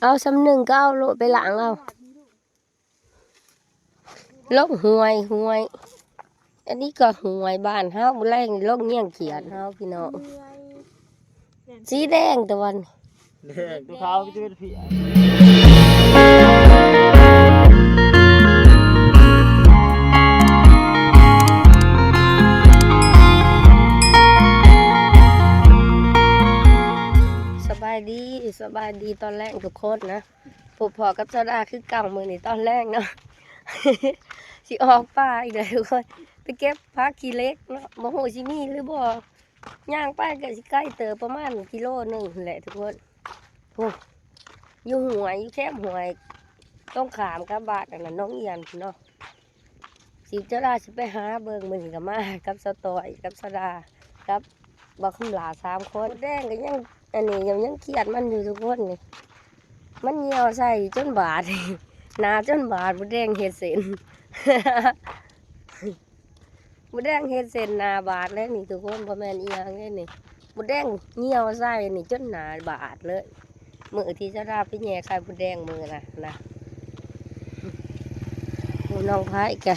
ເອົາສ່ຳໜຶ່ງກໍເອົາໂລດ ໄປລ້າງເອົາ. ລົງຫ້ວຍ ຫ້ວຍ ອັນນີ້ກໍຫ້ວຍບ້ານເຮົາ ມື້ແລງລົງງຽງຂຽດເຮົາ ພີ່ນ້ອງ. ສີແດງຕາວັນ ແດງ ຕົວຂາວກໍຈະເປັນເພຍ. ສະບາຍດີ ສະບາຍດີຕອນແລງທຸກຄົນນະ. ພົບພໍ້ກັບສາວດາຄືເກົ່າ ມື້ນີ້ຕອນແລງເນາະ ຊິອອກປ່າອີກແລ້ວທຸກຄົນ ໄປເກັບຜັກຂີ້ເຫຼັກເນາະ ບໍ່ຮູ້ຊິມີຫຼືບໍ່. ຍ່າງໄປກໍຊິໄກເຕີບ ປະມານກິໂລໜຶ່ງຫັ້ນແຫຼະທຸກຄົນ. ໂອ້ ຢູ່ຫ້ວຍ ຢູ່ແຄມຫ້ວຍ ຕົງຂ້າມກັບບ້ານອັນນັ້ນ ໜອງອຽນພຸ້ນເນາະ. ຊິ ສາວດາຊິໄປຫາເບິ່ງ ມື້ນີ້ກໍມາກັບສາວຕ້ອຍ ກັບສາວດາ ກັບບັກຄຳຫຼ້າ ສາມຄົນ. ໝົດແດງກໍຍັງ ອັນນີ້ ຍັງ ຍັງຂຽດມັນຢູ່ທຸກຄົນນີ້ ມັນຍ່ຽວໃສ່ຈົນບາດ ໜ້າຈົນບາດ ໝົດແດງເຮັດເສັ້ນ ໝົດແດງເຮັດເສັ້ນໜ້າບາດແລ້ວນີ້ທຸກຄົນ ບໍ່ແມ່ນອີ່ຫຍັງເດ້ນີ້ ໝົດແດງຍ່ຽວໃສ່ນີ້ຈົນໜ້າບາດເລີຍ. ມື້ທີ່ສາວດາໄປແຍ່ໄຂ່ມົດແດງມື້ນະ ນະ ໂອ້ ນ້ອງໄພ້ກະ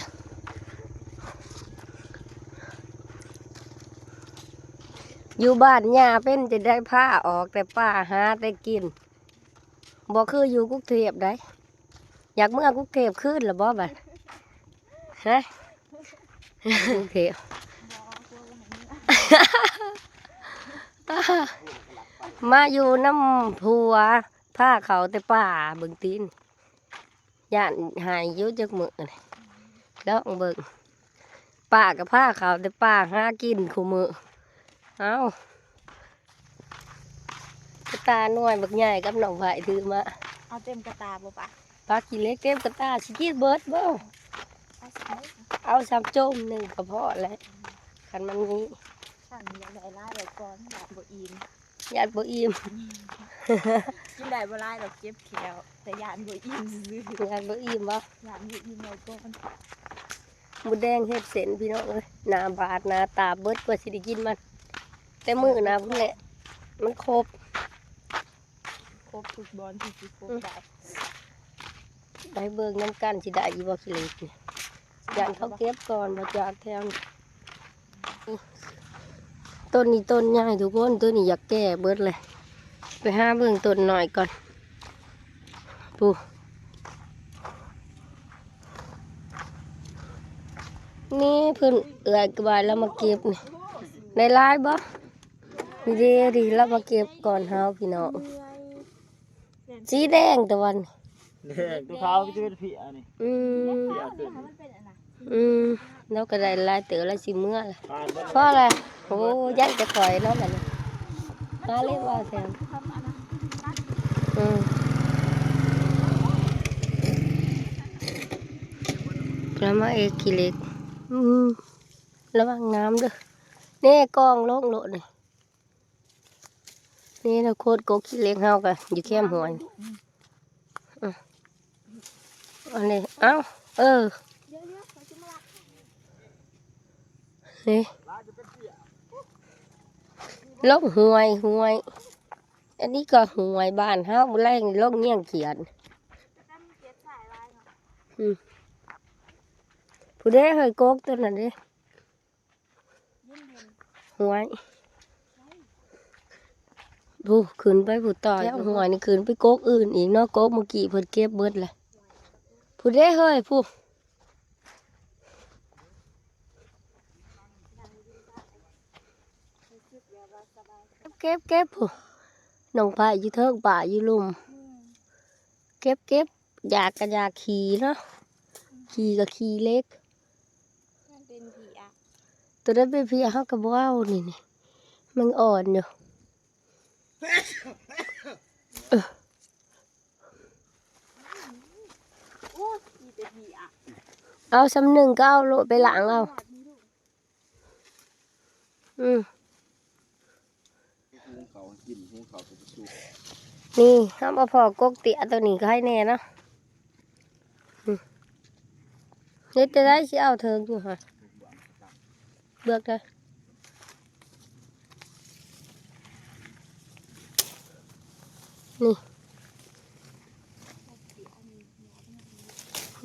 ຢູ່ບ້ານຍ່າເປັນຈັ່ງໃດ ພາອອກແຕ່ປ່າຫາແຕ່ກິນ ບໍ່ຄືຢູ່ກຸງເທບໃດ. ຢາກເມືອກຸງເທບຄືນລະບໍ່ບັດ ຮະ? ກຸງເທບ ມາຢູ່ນຳຜົວ ພາເຂົ້າແຕ່ປ່າ ເບິ່ງຕີນ ຢ້ານຫາຍຢູ່ຈັກມື້ນີ້ ລອງເບິ່ງ ປ້າກໍພາເຂົ້າແຕ່ປ່າຫາກິນຄູ່ມື້. ເອົ້າ ກະຕ່າໜ່ວຍບັກໃຫຍ່ກັບນ້ອງໄພ້ຖືມາ ເອົາເຕັມກະຕ່າບໍ່ປະ? ຜັກຂີ້ເຫຼັກເຕັມກະຕ່າ ຊິກິນເບິດບໍ່? ເອົາສ່ຳໂຈມໜຶ່ງກໍພໍແລ້ວ ຄັນມັນມີ. ຄັນຢາກໄດ້ຫຼາຍໄວ້ກ່ອນ ຢ້ານບໍ່ອີ່ມ ຢ້ານບໍ່ອີ່ມ ກິນໄດ້ບໍ່ຫຼາຍດອກ ເຈັບແຂ້ວ ແຕ່ຢ້ານບໍ່ອີ່ມຊື່ໆ. ຢ້ານບໍ່ອີ່ມບໍ່? ຢ້ານບໍ່ອີ່ມໄວ້ກ່ອນ. ໝົດແດງເຮັດເສັ້ນພີ່ນ້ອງເອີຍ ໜ້າບາດໜ້າຕາເບິດ ກວ່າຊິໄດ້ກິນມັນ ແຕ່ມື້ໜ້າພຸ້ນແຫຼະ ມັນຄົບ ຄົບທຸກບ່ອນທີ່ຊິຄົບໄດ້. ໄປເບິ່ງນຳກັນ ຊິໄດ້ຢູ່ບໍ່ຂີ້ເຫຼັກນີ້ ຢ້ານເຂົາເກັບກ່ອນບໍ່ຈັກແຖວນີ້. ຕົ້ນນີ້ຕົ້ນໃຫຍ່ທຸກຄົນ ໂຕນີ້ຢາກແກ່ເບິດເລີຍ. ໄປຫາເບິ່ງຕົ້ນນ້ອຍກ່ອນ ປູ້ ນີ້ເພິ່ນ ເອື້ອຍກະບາຍລາວມາເກັບນີ້ ໄດ້ຫຼາຍບໍ່? ນີ້ເດ້ ທີ່ລາວມາເກັບກ່ອນເຮົາພີ່ນ້ອງ. ສີແດງຕາວັນ ແດງ ຕົວຂາວກໍຈະເປັນເພຍນີ້. ອືມ ເພຍຂຶ້ນ ອືມ ລາວກໍໄດ້ຫຼາຍເຕີບ ລາວຊິເມືອລະ ຜ່ານເບິດ ພໍລະ. ໂອ້ ຢ້ານແຕ່ຂ້ອຍເນາະບັດນີ້ ມາເລີຍວ່າແຊມ. ອືມ ລາວມາເອກຂີ້ເຫຼັກ. ອືມ ລະວັງນ້ຳເດີ ແນ່ ກອງລົງໂລດນີ້. ນີ້ນະ ໂຄດກົກຂີ້ເຫຼັກເຮົາກະຢູ່ແຄມຫ້ວຍ. ອືມ ອັນນີ້ ເອົ້າ ເອີ ນີ້ ລົງຫ້ວຍ ຫ້ວຍ ອັນນີ້ກໍຫ້ວຍບ້ານເຮົາ ມື້ແລງລົງງຽງຂຽດ. ອືມ ຜູ້ໃດເຮີ້ຍ ກົກຕົວນັ້ນເດ້. ຫ້ວຍ ຜູ້ຂຶ້ນໄປຜູ້ຕໍ່ ແຖວຫ້ວຍນີ້ຂຶ້ນໄປກົກອື່ນອີກເນາະ ກົກມື້ກີ້ເພິ່ນເກັບເບິດແຫຼະ. ຜູ້ເດ້ເຮີ້ຍ ຜູ້ ເກັບ ເກັບ ເກັບ ຜູ້ ນ້ອງໄພ້ຢູ່ເທິງ ປ້າຢູ່ລຸ່ມ ເກັບ ເກັບ. ຢາກກະຢາກຂີ້ເນາະ ຂີ້ກະຂີ້ເຫຼັກ ມັນເປັນເພຍ ໂຕໃດເປັນເພຍເຮົາກະບໍ່ເອົານີ້ ນີ້ ມັນອ່ອນຢູ່. ເອີ ໂອ້ຍ ມີແຕ່ເພຍ ເອົາສ່ຳໜຶ່ງກະເອົາໂລດ ໄປລ້າງເອົາ. ອືມ ຫຸງເຂົ້າໃຫ້ກິນ ຫຸງເຂົ້າກໍບໍ່ສຸກ. ນີ້ ເຮົາມາພໍ້ກົກເຕ້ຍໂຕນີ້ ໃຄແນ່ເນາະ. ອືມ ເຮັດຈັ່ງໃດຊິເອົາເຖິງຢູ່ຫະ ເບືອກເດີ. ນີ້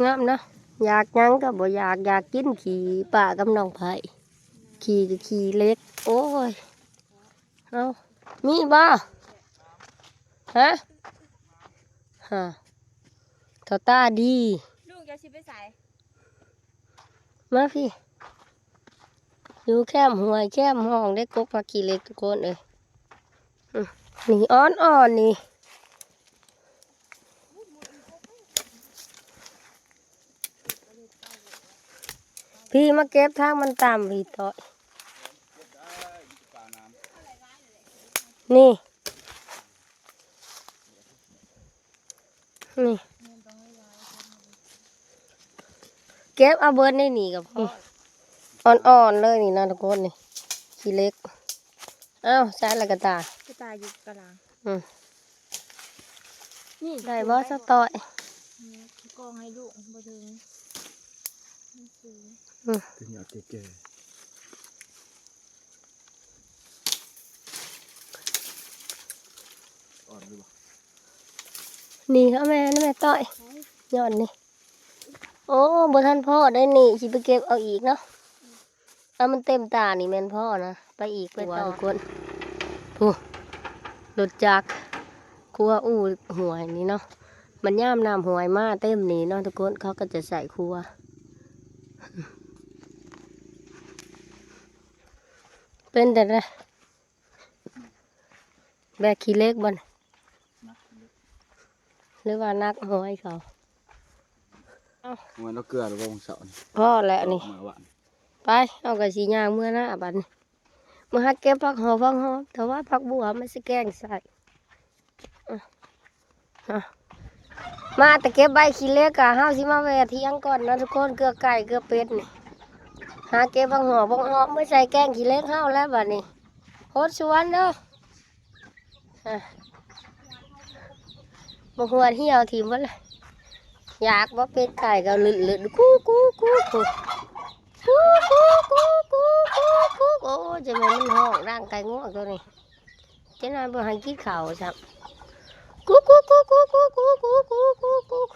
ງາມເນາະ ຢາກຫຍັງກໍບໍ່ຢາກ ຢາກກິນຂີ້ປ້າກັບນ້ອງໄພ້ ຂີ້ກໍຂີ້ເຫຼັກ. ໂອ້ຍ ເອົ້າ ມີບໍ່? ຮະ ຮະ ເຂົ້າຕາດີ. ລູກຈະຊິໄປໃສ? ມາພີ້ ຢູ່ແຄມຫ້ວຍແຄມຮ່ອງເດ້ ກົກຜັກຂີ້ເຫຼັກທຸກຄົນເອີຍ. ອືມ ນີ້ອ່ອນໆ ນີ້ ພີ້ມາເກັບທາງມັນຕ່ຳ ພີ້ຕ້ອຍ ນີ້ ນີ້ ເກັບເອົາເບິດໃນນີ້ກໍພໍ ອ່ອນໆ ເລີຍນີ້ນະທຸກຄົນ ນີ້ ຂີ້ເຫຼັກ. ອ້າວ ໃສ່ລະກະຕ່າຍ ກະຕ່າຍຢູ່ກະລາງ. ອືມ ນີ້ ໄດ້ບໍ່ສະຕ້ອຍ? ນີ້ ກອງໃຫ້ລູກ ບໍ່ເຖິງ ມັນສູງ. ອືມ ຄືຍອດແກ່ໆ ອ່ອນຢູ່ບໍ່? ນີ້ ເອົາແມ່ ແມ່ຕ້ອຍ ຍອດນີ້. ໂອ້ ບໍ່ທັນພໍໄດ້ນີ້ ຊິໄປເກັບເອົາອີກເນາະ. ເອົາ ມັນເຕັມຕານີ້ແມ່ນພໍນະ ໄປອີກ ໄປຕໍ່ ທຸກຄົນ. ພຸ້ນ ລົດຈັກ ຂົວອູ່ຫ້ວຍນີ້ເນາະ ມັນຍາມນ້ຳຫ້ວຍມາເຕັມນີ້ເນາະທຸກຄົນ ເຂົາກໍຈະໃຊ້ຂົວ. ເປັນແຕ່ໃດ ແບກຂີ້ເຫຼັກບໍ່ນີ້ ຫຼືວ່າໜັກຫອຍເຂົາ? ເອົ້າ ແມ່ນເອົາເກືອຫຼືບໍ່ຂອງເຊົ້ານີ້? ພໍແລ້ວນີ້ ມາວານ ໄປ ເຮົາກໍຊິຍ່າງເມືອນະບາດນີ້ ມາຫາເກັບຜັກຫອມ ຜັກຫອມ ແຕ່ວ່າຜັກບົວມັນຊິແກງໃສ່. ມາແຕ່ເກັບໃບຂີ້ເຫຼັກ ກະເຮົາຊິມາແວ່ຖຽງກ່ອນເນາະທຸກຄົນ ເກືອໄກ່ເກືອເປັດນີ້ ຫາເກັບຜັກຫອມ ຜັກຫອມມາໃສ່ແກງຂີ້ເຫຼັກເຮົາແລ້ວບາດນີ້. ໂຫດສວນເດີ ບໍ່ຫົວດຫ່ຽວຖິ້ມເບິດລະ. ຢາກບໍ່ ເປັດໄກ່ກໍລຶດໆ ກູ ກູ ກູ ກູ ກູ ກູ ກູ ກູ ກູ ກູ ກູ ໂອ້ຍ ຈະແມ່ນມັນຮ້ອງດັງໄກ່ງວງໂຕນີ້. ເຈົ້ານາຍບໍ່ໃຫ້ກິນເຂົ້າຊ້ຳ ກຸກ ກຸກ ກຸກ ກຸກ ກຸກ ກຸກ ກຸກ ກຸກ ກຸກ ກຸກ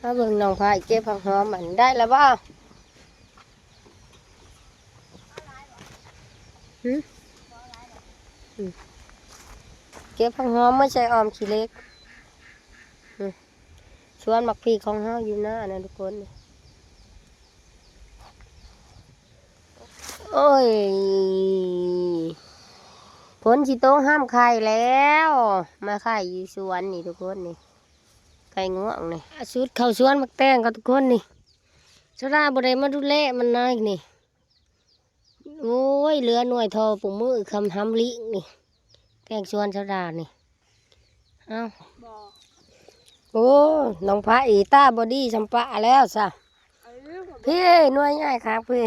ມາເບິ່ງນ້ອງພາຍເກັບຜັກຫອມ ອັນ ໄດ້ລະບໍ່? ຫຶ? ອືມ ເກັບຜັກຫອມມາໃສ່ອ້ອມຂີ້ເຫຼັກ. ສວນໝາກພິກຂອງເຮົາຢູ່ນານະທຸກຄົນ. ໂອ້ຍ ຝົນຊິຕົກ ຫ້າມໄຂ່ແລ້ວ ມາໄຂ່ຢູ່ສວນນີ້ທຸກຄົນນີ້ ໄຂ່ງວງນີ້. ສຸດເຂົ້າສວນໝາກແຕງກັນທຸກຄົນນີ້ ສາວດາບໍ່ໄດ້ມາດູແລມັນນາຍນີ້. ໂອ້ຍ ເຫຼືອໜ່ວຍທໍ່ປຸງມືຄຳຫຳລິງນີ້ ແກງຊວນສາວດານີ້. ເອົ້າ ບໍ່ ໂອ້ ນ້ອງພາອີຕາບໍ່ດີສ່ຳປ້າແລ້ວຊະ. ເອີ ພີ່ ໜ່ວຍໃຫຍ່ຄັກພີ່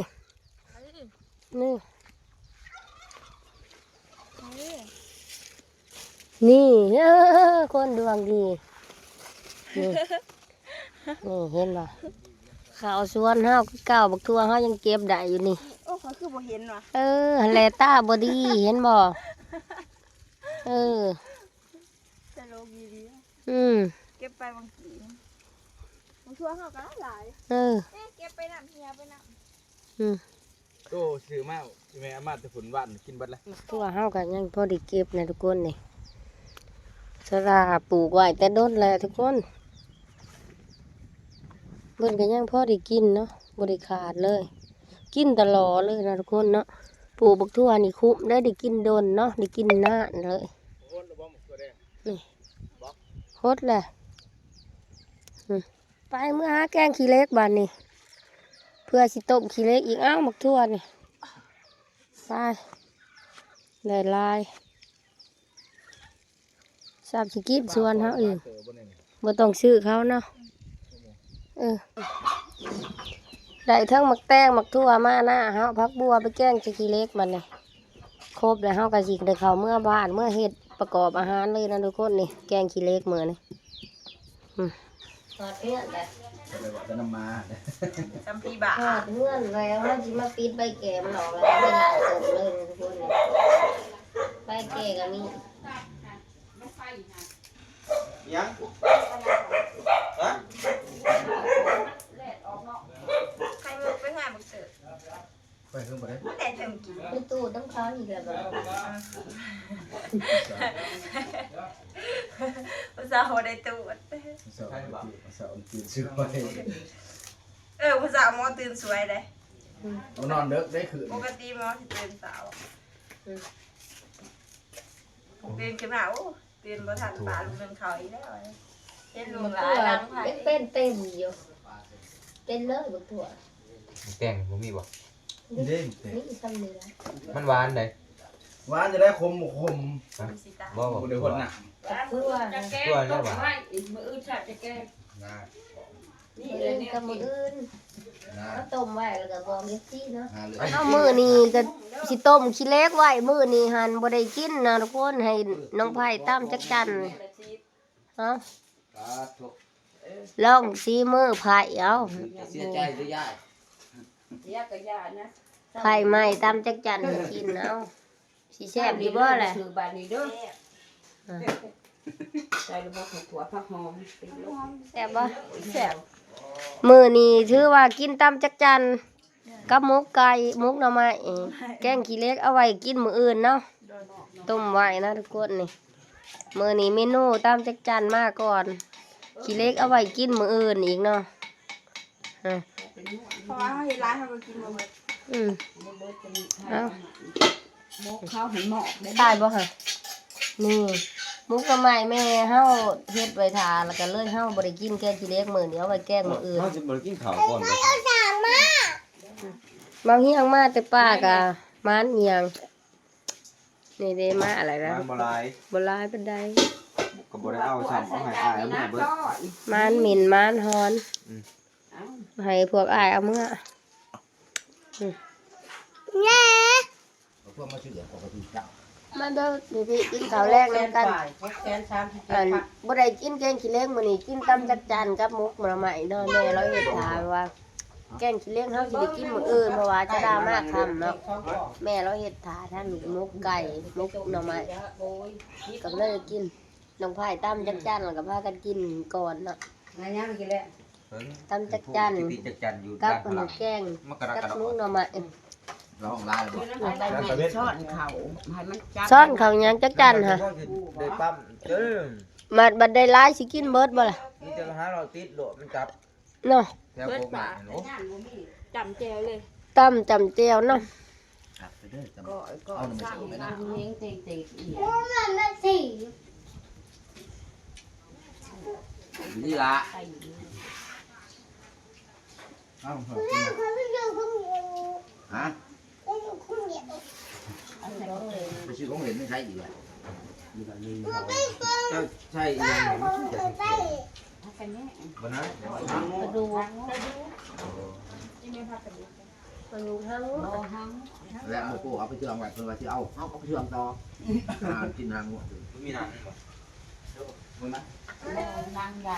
ເອີ ນີ້ ເອີ ນີ້ ເອີ ຄົນດວງດີ ນີ້ ນີ້ ເຫັນບໍ່? ເຂົ້າສວນເຮົາຄືເກົ່າ ບັກຖົ່ວເຮົາຍັງເກັບໄດ້ຢູ່ນີ້. ໂອ້ ຂ້ອຍຄືບໍ່ເຫັນຫວາ? ເອີ ຫັ້ນແຫຼະ ຕາບໍ່ດີ ເຫັນບໍ່? ເອີ ຕະຫຼົກດີໆ ອືມ ເກັບໄປບາງທີ ບັກຖົ່ວເຮົາກໍຫຼາຍ ເອີ ເກັບໄປນຳ ເຫຍໄປນຳ ອືມ. ໂອ້ ຊື້ມາ ອີແມ່ເອົາມາແຕ່ພຸ້ນ ວານກິນເບິດແລ້ວ. ຖົ່ວເຮົາກໍຍັງພໍໄດ້ເກັບນະທຸກຄົນນີ້ ສາລາປູກໄວ້ແຕ່ດົນແລ້ວທຸກຄົນ. ເພິ່ນກໍຍັງພໍໄດ້ກິນເນາະ ບໍ່ໄດ້ຂາດເລີຍ ກິນຕະຫຼອດເລີຍນະທຸກຄົນເນາະ. ປູກບັກຖົ່ວນີ້ຄຸ້ມເດ້ ໄດ້ກິນດົນເນາະ ໄດ້ກິນນານເລີຍ. ນີ້ ຫົດແລ້ວ ອືມ. ໄປ ເມືອຫາແກງຂີ້ເຫຼັກບາດນີ້ ເພື່ອຊິຕົ້ມຂີ້ເຫຼັກອີກ. ອ້າວ ໝາກຖົ່ວນີ້ ໄປ ໄດ້ຫຼາຍ ຊາບຊິກິນສວນເຮົາເອງ ບໍ່ຕ້ອງຊື້ເຂົາເນາະ. ເອີ ໄດ້ທັງໝາກແຕງ ໝາກຖົ່ວມານາເຮົາ ຜັກບົວໄປແກງໃສ່ຂີ້ເຫຼັກບາດນີ້. ຄົບແລ້ວ ເຮົາກໍຊິໄດ້ເຂົ້າເມືອບ້ານ ເມືອເຮັດປະກອບອາຫານເລີຍນະທຸກຄົນ. ນີ້ ແກງຂີ້ເຫຼັກມື້ນີ້ ອືມ ຮອດເຮືອນແລ້ວ ບໍ່ໄດ້ເວົ້າແຕ່ນຳໝາ ຈຳຜີບ້າ ຮອດເຮືອນແລ້ວ ເຮົາຊິມາປິດໃບແກ້ມັນອອກ ແລ້ວເອົາໄປລ້າງຕົ້ມເລີຍນະທຸກຄົນ. ໃບແກ້ກໍມີ ຫຍັງ? ຮະ? ໃຫ້ເບິ່ງໄປຫາບັກເສີດ ໄປເຖິງບໍ່ໄດ້ ໄດ້ເຖິງກິນ ໄປຕູດນຳເຂົາອີກແລ້ວບໍ່? ຜູ້ສາວບໍ່ໄດ້ຕູດ ຜູ້ສາວບໍ່ໄດ້ຕູດ ຜູ້ສາວຕື່ນສວຍ ເອີ ຜູ້ສາວໝໍຕື່ນສວຍເດ້ ອືມ ບໍ່ນອນເດິກເດ້ຄືນ ປົກກະຕິໝໍຊິຕື່ນເຊົ້າ ອືມ ຕື່ນຂຶ້ນມາ ໂອ້ ຕື່ນບໍ່ທັນປາລູກໜຶ່ງເຂົ້າອີກແລ້ວ ເຫັນລູກຫຼາຍຫຼັງໃຜ ເປັນເຕັມຢູ່ ເປັນເລີຍບັກຖົ່ວ ໝາກແຕງບໍ່ມີບໍ່? ນີ້ເດ້ ນີ້ຊ່ຳນີ້ລະ ມັນຫວານເດ້ ຫວານຈະໄດ້ ຂົມບໍ່ຂົມ ຮະ? ບໍ່ ບໍ່ໄດ້ຫົດນ້ຳ ຕົວແລ້ວຫວານ ມື້ອື່ນເຊົ້າຈະແກງ ມື້ອື່ນກັບມື້ອື່ນ ເຮົາຕົ້ມໄວ້ແລ້ວກໍບອກເອັຟຊີເນາະ ເອົາ ມື້ນີ້ກໍຊິຕົ້ມຂີ້ເຫຼັກໄວ້ ມື້ນີ້ຫັ້ນບໍ່ໄດ້ກິນນະທຸກຄົນ ໃຫ້ນ້ອງໄພຕຳຈັກຈັ່ນ ເອົາ ລອງສີມືໄພເອົາ ເສຍໃຈຫຼືຍາຍ ເສຍກໍຢ່ານະ ໄພໃໝ່ຕຳຈັກຈັ່ນໃຫ້ກິນເອົາ ຊິແຊບຢູ່ບໍ່ລະ? ຖືບາດນີ້ເດີ ອ່າ ໃສ່ລະບໍ່ ຖົ່ວ ຜັກຫອມ ແຊບບໍ່? ແຊບ ມື້ນີ້ຖືວ່າກິນຕຳຈັກຈັ່ນກັບໝົກໄກ່ ໝົກໜໍ່ໄມ້ ແກງຂີ້ເຫຼັກເອົາໄວ້ກິນມື້ອື່ນເນາະ ຕົ້ມໄວ້ນະທຸກຄົນນີ້ ມື້ນີ້ເມນູຕຳຈັກຈັ່ນມາກ່ອນ ຂີ້ເຫຼັກເອົາໄວ້ກິນມື້ອື່ນອີກເນາະ ເພາະວ່າເຮົາເຮັດຫຼາຍເຮົາກໍກິນບໍ່ໝົດ ອືມ ເອົາ ໝົກເຮົາຫັ້ນໝອກໄດ້ ຕາຍບໍ່ຫະ? ນີ້ ໝົກໜໍ່ໄມ້ແມ່ເຮົາເຮັດໄວ້ຖ້າ ແລ້ວກໍເລີຍເຮົາບໍ່ໄດ້ກິນແກງຂີ້ເຫຼັກມື້ນີ້ ເອົາໄວ້ແກງມື້ອື່ນ ເຮົາຊິບໍ່ໄດ້ກິນເຂົ້າກ່ອນບໍ່? ເອົາສາມມາ ບ່າວຮຽງມາແຕ່ປ່າກະ ມານອີ່ຫຍັງ ນີ້ເດ້ ມາອະໄລນະ ມານບໍ່ຫຼາຍ ບໍ່ຫຼາຍປານໃດ ກໍບໍ່ໄດ້ເອົາຊ້ຳ ເອົາໃຫ້ອ້າຍເອົາເມືອເບິດ ມານເໝັນ ມານຮ້ອນ ອືມ ໃຫ້ພວກອ້າຍເອົາເມືອ ອືມ ແນ່ ເອົາພວກມາຊື້ເອົາຂອງກະຕິກເຈົ້າ ມາເດີ ພີ່ໆ ກິນເຂົ້າແລງນຳກັນ ຫົກແສນສາມສິບເຈັດພັນ ອັນ ບໍ່ໄດ້ກິນແກງຂີ້ເຫຼັກມື້ນີ້ ກິນຕຳຈັກຈັ່ນກັບໝົກໜໍ່ໄມ້ເນາະ ແມ່ລາວເຮັດຖ້າວ່າ ແກງຂີ້ເຫຼັກເຮົາຊິໄດ້ກິນມື້ອື່ນ ເພາະວ່າຈະດາມາຄ່ຳເນາະ ແມ່ລາວເຮັດຖ້າທັງໝົກໄກ່ ໝົກໜໍ່ໄມ້ ກໍເລີຍກິນ ນ້ອງໄພຕຳຈັກຈັ່ນ ແລ້ວກໍພາກັນກິນກ່ອນເນາະ ຕຳຈັກຈັ່ນ ກັບອັນແກງ ກັບໝົກໜໍ່ໄມ້ ລາວຮ້ອງຫຼາຍແລ້ວບໍ່? ຊ້ອນເຂົ້າ ໃຫ້ມັນຈັບ ຊ້ອນເຂົ້າຫຍັງຈັກຈັ່ນຫະ? ໄດ້ປ້ຳ ເອີ ບັດ ບັດໄດ້ຫຼາຍຊິກິນເບິດບໍ່ລະ? ມີແຕ່ຫາເຮົາຕິດໂລດ ມັນຈັບ ເນາະ ແຖວໂຄກໝາກນີ້ ໂອ້ ຈ້ຳແຈ່ວເລີຍ ຕຳຈ້ຳແຈ່ວເນາະ ຄັກເດີ ຕຳ ເອົາໜໍ່ໄມ້ໃສ່ໄປນຳ ນີ້ລະ ເອົາ ຮະ? ໄປຊື້ຂອງຫຼິ້ນໃຫ້ໃຊ້ອີກແລ້ວ ເຈົ້າໃຊ້ອີ່ຫຍັງ? ບໍ່ນະ? ກະດູກ ກະດູກຫາງ ແລະ ໝູ່ໂປ້ເອົາໄປເຊື່ອງໄວ້ ເພິ່ນວ່າຊິເອົາ ເຮົາກໍໄປເຊື່ອງຕໍ່ ຫາກິນຫາງວດ ມີນາງບໍ່? ບໍ່ນະ? ນາງໃຫຍ່